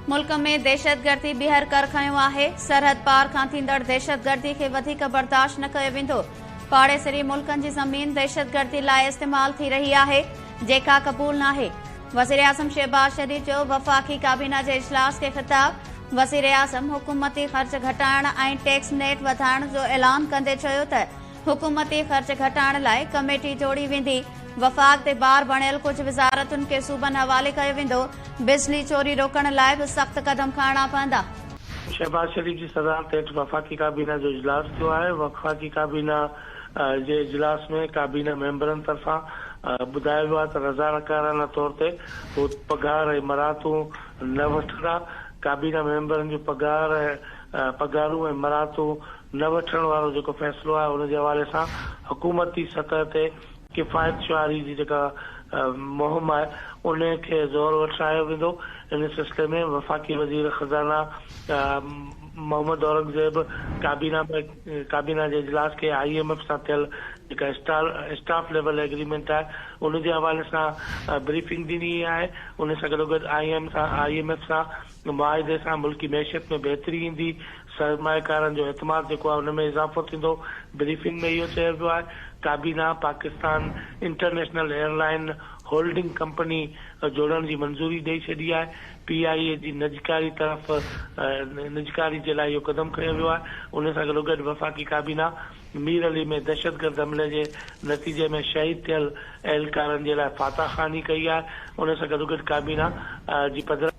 ملڪ ۾ دهشتگردي ٻيهر ڪر کنيو آهي، سرحد پار کان ٿيندڙ دهشتگردي کي وڌيڪ برداشت نه ڪيو ويندو، پاڙيسري ملڪن جي زمين دهشتگردي لاء استعمال ٿي رهي آهي، جيڪا قبول ناهي، وزيراعظم شهباز شريف جو وفاقي ڪابينا جي اجلاس کي خطاب، وزيراعظم حڪومتي خرچ گهٽائڻ ۽ ٽيڪس نيٽ وڌائڻ جو اعلان ڪندي چيو ته حڪومتي خرچ گهٽائڻ لاء ڪميٽي جوڙي ويندي، وفاق تي بار بڻيل ڪجهه وزارتن کي صوبن حوالي ڪيو ويندو، بجلي چوري روڪڻ لاء به سخت قدم کڻڻا پوندا. شهباز شريف جي صدارت هيٺ وفاقي ڪابينا جو اجلاس ٿيو آهي، وفاقي ڪابينا جي اجلاس ۾ ڪابينا ميمبرن طرفان ٻڌايو ويو آهي ته رضاڪارانه طور تي هو پگهار ۽ مراعتون نه وٺندا، ڪابينا ميمبرن جون پگهار ۽ پگهارون ۽ مراعتون نه وٺڻ وارو جيڪو فيصلو آهي ان جي حوالي سان حڪومتي سطح تي ڪفايت شعاري جي جيڪا مهم آهي ان کي زور وٺرايو ويندو. ان سلسلي ۾ وفاقي وزير خزانه محمد اورنگزيب ڪابينا ۾ ڪابينا جي اجلاس کي I M F سان ٿيل جيڪا اسٽاف ليول ايگريمينٽ آهي ان جي حوالي سان بريفنگ ڏني آهي ان سان گڏوگڏ I M سان I M F سان معاهدي سان ملڪي معيشت ۾ بهتري ايندي، سرمائيڪارن جو اعتماد جيڪو آهي ان ۾ اضافو ٿيندو، بريفنگ ۾ اهو چيو ويو آهي ڪابينا Pakistan international airline holding company جوڙڻ جي منظوري ڏئي ڇڏي آهي، پي آء اي جي نجڪاري طرف نجڪاري جي لاء اهو قدم کنيو ويو آهي، ان سان گڏوگڏ وفاقي ڪابينا مير علي ۾ دهشتگرد حملي جي نتيجي ۾ شهيد ٿيل اهلڪارن جي لاء فاتحه خواني ڪئي آهي، ان سان گڏوگڏ ڪابينا جي پڌرائي.